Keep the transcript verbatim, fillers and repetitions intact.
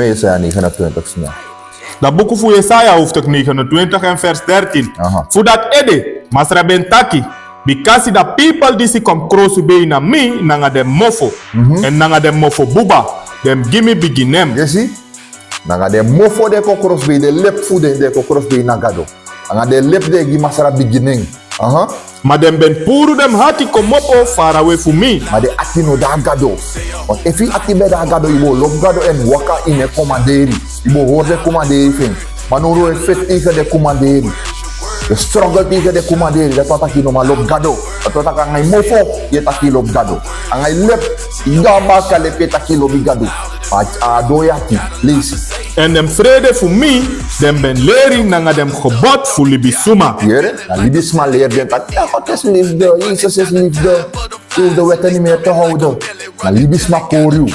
Yesaya negenentwintig sma. Da buku fu Yesaya hoofdstuk negenentwintig en vers dertien. Aha. Fu dat ede, Masra ben taki, bikasi da pipel disi kon krosibei na mi, nanga den mofo, mhm, en nanga den mofo buba, den gi mi bigi nen. Yesi? Nanga den mofo den kon krosibei, den lep fu den, den kon krosibei na Gado. Nanga den lep den gi Masra bigi nen. Aha. Ma den ben puru den hati komopo farawe fu mi. Ma den ati no de na Gado. Want efu yu ati ben de na Gado, yu bo lobi Gado èn waka ini en komanderi. Yu bo hori den komanderi fu en. Ma now yu e feti tegen den komanderi. Yu e struggle tegen den komanderi. Dati wani taki yu no man lobi Gado. Dati wani taki nanga yu mofo yu e taki yu lobi Gado. Nanga yu lep, yu dati baka lep yu e taki yu lobi Gado. A, a doro yu ati, leisi. Èn den frede fu mi, den ben leri nanga den gebod fu libisuma. Yere, na libisma leri den taki, ja, God is liefde, Jezus is liefde. U hoeft de wetten niet meer te houden. Na libisma kori yu.